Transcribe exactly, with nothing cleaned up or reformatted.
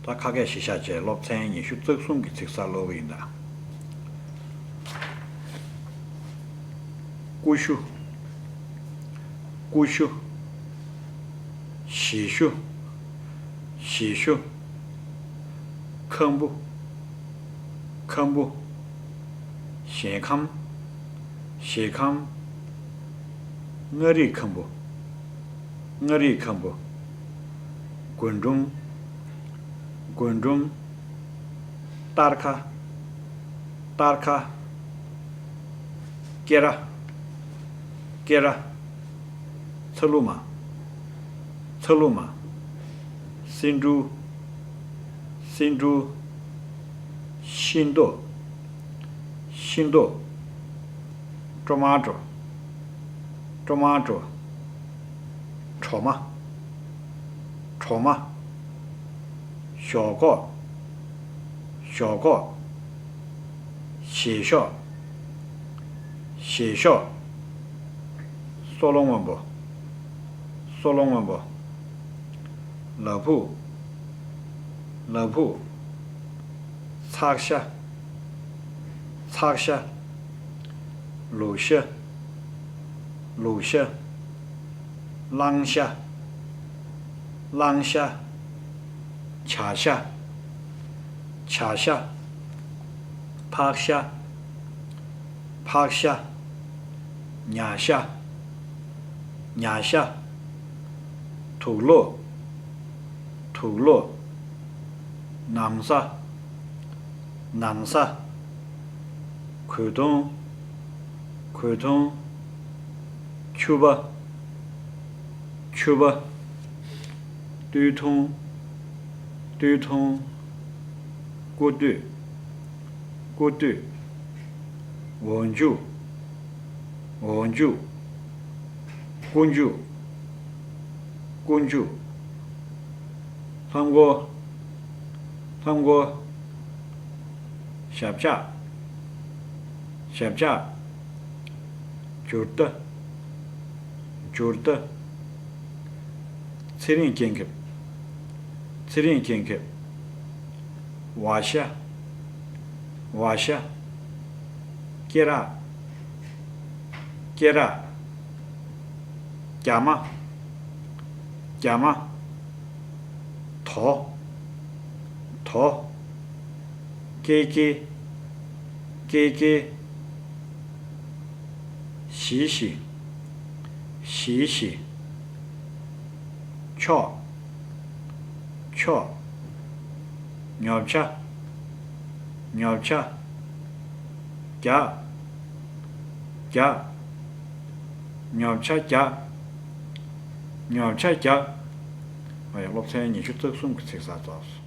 ད་ཁ་སྐད་གཞི་བཞག་བྱས་སློབ་ཚན་ཉི་ཤུ་རྩ་གསུམ་གྱི་ཚིག་གསར་ཀློག་གི་ཡིན་ད། ཀུ་ཤུ། ཀུ་ཤུ། བཞེས་ཤུ། བཞེས་ཤུ། ཁམ་བུ། ཁམ་བུ། ཞལ་ཁམ། ཞལ་ཁམ། མངའ་རིས་ཁམ་བུ། མངའ་རིས་ཁམ་བུ། རྒུན་འབྲུམ། རྒུན་འབྲུམ། སྟར་ཁ། སྟར་ཁ། སྐེ་ར། སྐེ་ར། ཚ་ལུ་མ། ཚ་ལུ་མ། སེ་འབྲུ། སེ་འབྲུ། ཤིང་ཏོག། ཤིང་ཏོག། ཊོ་མ་ཊོ། ཊོ་མ་ཊོ། གྲོ་མ། གྲོ་མ། ཞོག་ཁོག། ཞོག་ཁོག། བཞེས་ཤོག། བཞེས་ཤོག། སོལ་རླུང་སྔོན་པོ། སོལ་རླུང་སྔོན་པོ། ལ་ཕུག། ལ་ཕུག། ཚག་ཤ། ཚག་ཤ། ལུག་ཤ། ལུག་ཤ། གླང་ཤ། གླང་ཤ། བྱ་ཤ། བྱ་ཤ། ཕག་ཤ། ཕག་ཤ། ཉ་ཤ། ཉ་ཤ། དུག་ལོག། དུག་ལོག། ན་བཟའ། ན་བཟའ། གོས་ཐུང་། གོས་ཐུང་། ཕྱུ་པ། ཕྱུ་པ། སྟོད་ཐུང་། སྟོད་ཐུང་། སྐུ་སྟོད། སྐུ་སྟོད། འོག་འཇུག། འོག་འཇུག། རྐུ་འཇུག། རྐུ་འཇུག། ལྷམ་གོག། ལྷམ་གོག། ཞབས་བཅགས། ཞབས་བཅགས། འཇུར་རྟ། འཇུར་རྟ། ཚེ་རིང་སྐྱེ་ཁམས། ཚེ་རིང་སྐྱེ་ཁམས། བ་ཤ། བ་ཤ། སྐེ་རགས། སྐེ་རགས། རྒྱ་མ། རྒྱ་མ། དོ། དོ། ཀེ་ཀེ། ཀེ་ཀེ། ཞི་ཞི། ཞི་ཞི། ཕྱོགས། ཕྱོགས། ཉོ་ཆ། ཉོ་ཆ། རྒྱག་རྒྱག་ཉོ་ཆ་རྒྱག་ཉོ་ཆ་རྒྱག་ཨ་ཡ། སློབ་ཚན་ཉི་ཤུ་རྩ་གསུམ་གྱི་ཚིག་གསར་རྫོགས།